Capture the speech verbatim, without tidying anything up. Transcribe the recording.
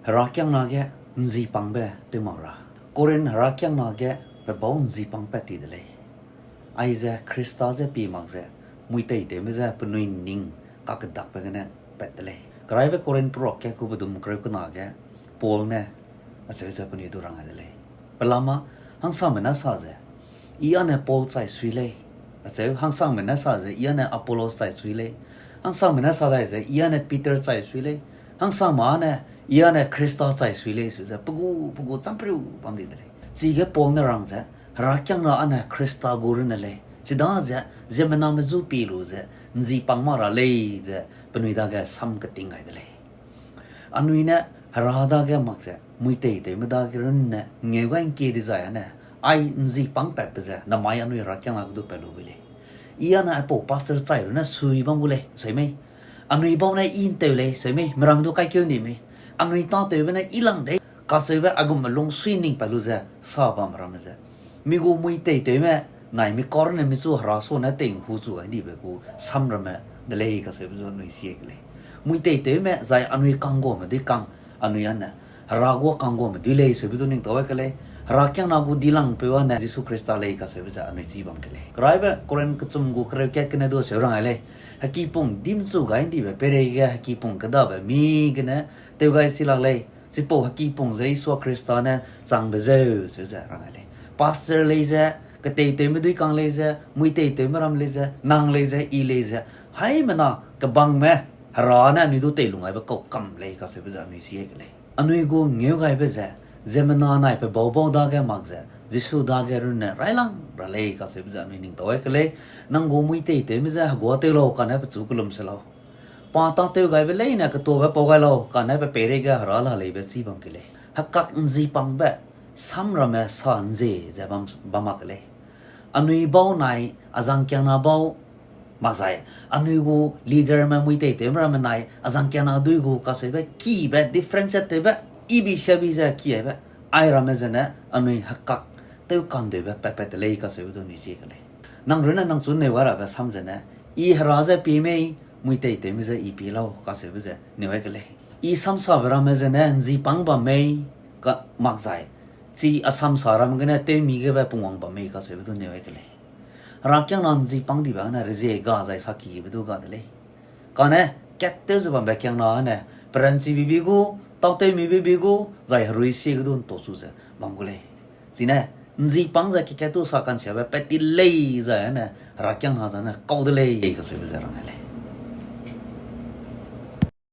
Herakiangna ge ’nzipangbe tew mak ra. Korinth herakiangna ge pe bau ’nzipang pat ti de lei. Aize Khrista je pie mak ze, muiteitewme je penui ’nning kakedakbe gene pat de lei. Keraibe Korinth peruak kat ku pedum kereu kena ge, Paul ne acheu ze penui du rang gai de lei. Pelama, hangsangme ne sa ze, I â ne Paul chai sui lei. Acheu, hangsangme ne sa ze, I â ne Apollos chai sui lei. Hangsangme ne sa dai ze, I â ne Peter chai sui lei. Hangsangme ne, I â ne Khrista chai sui lei, su ze pe gu, pe gu champriu bam di de lei. Chige Paul ne rang ze, herakiangna â ne Khrista gu runne lei. Chidaze, ziemmename zu pie lu ze, ’nzipang mak ra lei ze, penui dage sam keting gai de lei. Anui ne Hera dage mak ze, muiteitewme dage runne ngeu gai ’ngkie dizai â ne, ai ’nzipang patbe ze, namai anui herakiangna ge du pat lu bui lei. I â ne aipau pastor chai runne sui bam gu lei, seu mei. Anui bau ne I ’ntew lei, seu mei, meram du kaikeu ’ndi mei. Anui tâtewbe ne I lang dei, kacheube aigum lungsui ning pat lu ze, sa bam ramme ze, mi gu muiteitewme, nai mi kar ne michu Hera sa ne tei ’nghu chu gai ’ndibe gu sam ramme de lei kacheube zu anui sie ke lei. Muiteitewme zai anui kangguame dui kang, anui â ne Hera gu kangguame dui lei seube du ning tau ke lei. Herakiangna gu dilangpeu â ne Jisu Khrista lei kacheube ze anui chî bam ke lei. Keraibe Korinth kechum gu kereu kat gene du seu rang gai lei. Hekipung dimchu gai ’ndibe peireige hekipung kêdabe mi gene tew gai chi lak lei. Chipau hekipung ze Isua Khrista ne changbe zeu, seu ze rang gai lei. Pastor lei ze, keteitewme dui kang lei ze, muiteitewme ram lei ze, nang lei ze, I lei ze, haimena kebangme Hera ne anui du teilung gaibe kau kam lei kacheube ze anui sie ke lei. Anui gu ngeu gaibe ze, ziemmena nai pe bau bau dage mak ze, Jisu dage runne railang ra lei kacheube ze anui ning tau ke lei. Nang gu muiteitewme je heguâtew lau kane pechu kelum se lau. Pa tâtew gaibe leine ketuabe pau gai lau kane pe peireige Hera la leibe chî bam ke lei. Hekak ’nzipangbe, samramme sa ’nzie ze bam, bam mak ke lei. Anui bau nai, azangkiangna bau, mak zai, anui gu leaderme muiteitewme ramme nai, azangkiangna dui gu kacheube kibe, differentiate tewbe, ibi siabi ze kiaibe, airamme zene anui hekak tew kandeube patpat de lei kacheube du anui chî ke lei. Nang runne nang chu neu gai rabe sam zene, I Hera je pie mei, muiteitewme je I pie lau kacheube ze neu gai ke lei. I samsabe ramme zene ’nzipang bam mei, ka, mak zai, chi a samsa ramme gene tewmi gebe pungwang bam mei kacheube du neu gai ke lei. Herakiangna ’nzipang dibe ne rezie ga zai sakibe du ga de lei. Kane, kat tew ze bambe kiangna ne, peranchibe bi gu, tâtewmibe bi gu, zai herui sie ge du ’ntau chu ze bam gu lei. Chine, ’nzipang ze kekat tu sa kansiabe pat ti lei zai ne, herakiangna zane kau de lei kacheube ze rang lei.